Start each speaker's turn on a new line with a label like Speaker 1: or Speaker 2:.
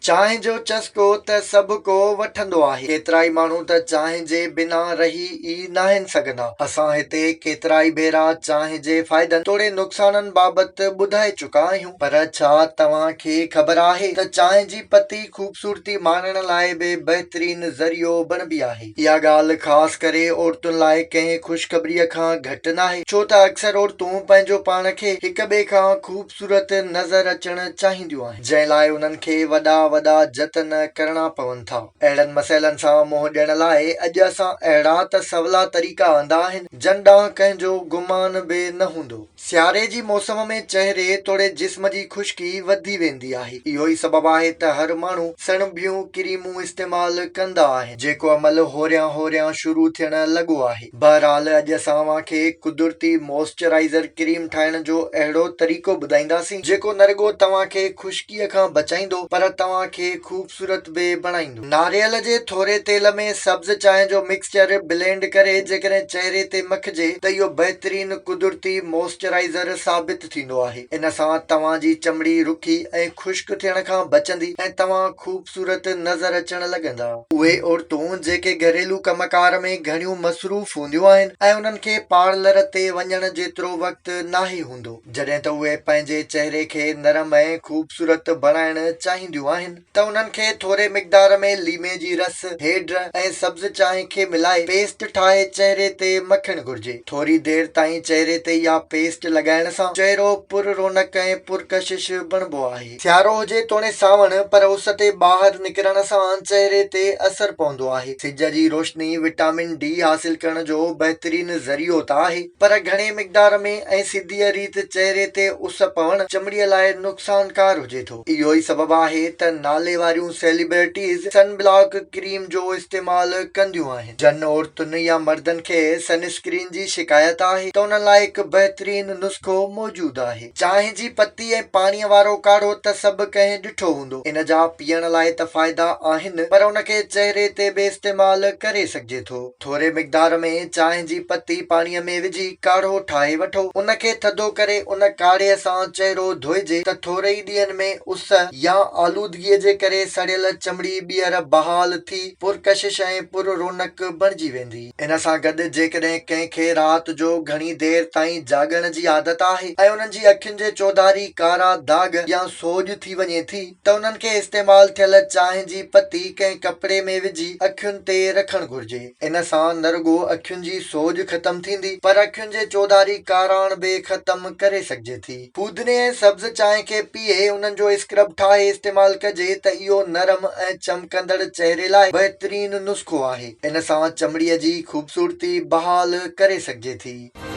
Speaker 1: چانهه جو چسڪو ته سڀ ڪو وٺندو آهي. ڪيترائي ماڻهو ته چانهه جي بنا رهي ئي ناهن سگهندا. اسان هتي ڪيترائي ڀيرا چانهه جي فائدن توڙي نقصانن بابت ٻڌائي چڪا آهيون. پر ڇا توهان کي خبر آهي ته چانهه جي پتي خوبصورتي ماڻڻ لاء به بهترين ذريعو بڻبي آهي. اها ڳالهه خاص ڪري عورتن لاء ڪنهن خوشخبريء کان گهٽ ناهي، ڇو ته اڪثر عورتون پنهنجو پاڻ کي هڪ ٻئي کان خوبصورت صورت نظر اچڻ چاهينديون آهن، جنهن لاء انهن کي وڏا وڏا جتن ڪرڻا پون ٿا. اهڙن مسئلن سان منهن ڏيڻ لاء اڄ اسان اهڙا ته سولا طريقا آندا آهن، جن ڏانهن ڪنهن جو گمان به نه هوندو. سياري جي موسم ۾ چهري توڙي جسم جي خشڪي وڌي ويندي آهي. اهو ئي سبب آهي ته هر ماڻهو سڻڀيون ڪريمون استعمال ڪندا آهن، جيڪو عمل هوريان هوريان شروع ٿيڻ لڳو آهي. بهرحال اڄ اسان اوهان کي قدرتي موئسچرائيزر ڪريم ٺاهڻ جو اهڙو طريقو ٻڌائينداسين جيڪو نه رڳو توهان کي خشڪيء کان بچائيندو پر توهان کي خوبصورت به بڻائيندو. ناريل جي ٿوري تيل ۾ سبز چانهه جو مڪسچر بلينڊ ڪري جيڪڏهن چهري تي مکجي ته اهو بهترين قدرتي موئسچرائيزر ثابت ٿيندو آهي. ان سان توهان جي چمڙي رکي ۽ خشڪ ٿيڻ کان بچندي ۽ توهان خوبصورت نظر اچڻ لڳندا. اهي عورتون جيڪي گهريلو ڪم ڪار ۾ گهڻيون مصروف هونديون آهن ۽ انهن کي پارلر تي وڃڻ جيترو وقت ناهي هوندو، جڏهن ته اهي پنهنجي چهري کي نرم ۽ خوبصورت بڻائڻ چاهينديون آهن ته انهن کي ٿوري مقدار ۾ ليمي جي رس، هيڊ ۽ سبز چانهه کي ملائي پيسٽ ٺاهي چهري تي مکڻ گهرجي. ٿوري دير تائين چهري تي اها پيسٽ لڳائڻ سان چهرو پر رونق ۽ پرڪشش بڻبو آهي. سيارو هجي توڻي سانوڻ پر اس تي ٻاهر نڪرڻ سان چهري تي اثر پوندو آهي. سج جي روشني وٽامن ڊي حاصل ڪرڻ جو بهترين ذريعو ته آهي پر گهڻي مقدار ۾ ۽ سڌيء ريت چهري تي اس پوڻ چمڙيء لاء نقصانڪار هجي ٿو. اهو ئي سبب آهي ته نالي واريون سيليبرٽيز سن بلاڪ ڪريم جو استعمال ڪنديون آهن. جن عورتن يا مردن کي سن اسڪرين جي شڪايت آهي ته انهن لاء هڪ بهترين نسخو موجود آهي. چانهه جي پتي ۽ پاڻيء وارو ڪاڙهو ته سڀ ڪنهن ڏٺو هوندو. ان جا پيئڻ لاء ته فائدا آهن پر ان کي چهري تي به استعمال ڪري سگهجي ٿو. ٿوري مقدار ۾ چانهه جي پتي پاڻيء ۾ وجهي ڪاڙهو ٺاهي وٺو. ان کي ٿڌو ڪري ان ڪاڙهي سان چهرو ڌوئجي ته ٿوري ئي ڏينهن ۾ اس يا آلودگيء جي ڪري سڙيل چمڙي ٻيهر بحال ٿي پرڪشش ۽ پر رونق بڻجي ويندي. ان سان گڏ جيڪڏهن ڪنهن کي رات جو گهڻي دير تائين جاڳڻ جي عادت آهي ۽ انهن جي اکين جي چوڌاري ڪارا داغ يا سوڄ ٿي وڃي ٿي ته انهن کي استعمال ٿيل چانهه جي پتي ڪنهن ڪپڙي ۾ وجهي اکين تي رکڻ گهرجي. ان سان نه رڳو اکين جي سوڄ ختم ٿيندي پر اکين جي چوڌاري ڪاراڻ به ختم ڪري سگهجي ٿي. ڦودني ۽ سبز چانهه کي پيهي انهن جو اسڪرب ٺاهي استعمال ڪجي ته اهو نرم ۽ چمڪندڙ چهري لاء بهترين نسخو آهي. ان سان چمڙي جي خوبصورتي بحال ڪري سگهجي ٿي.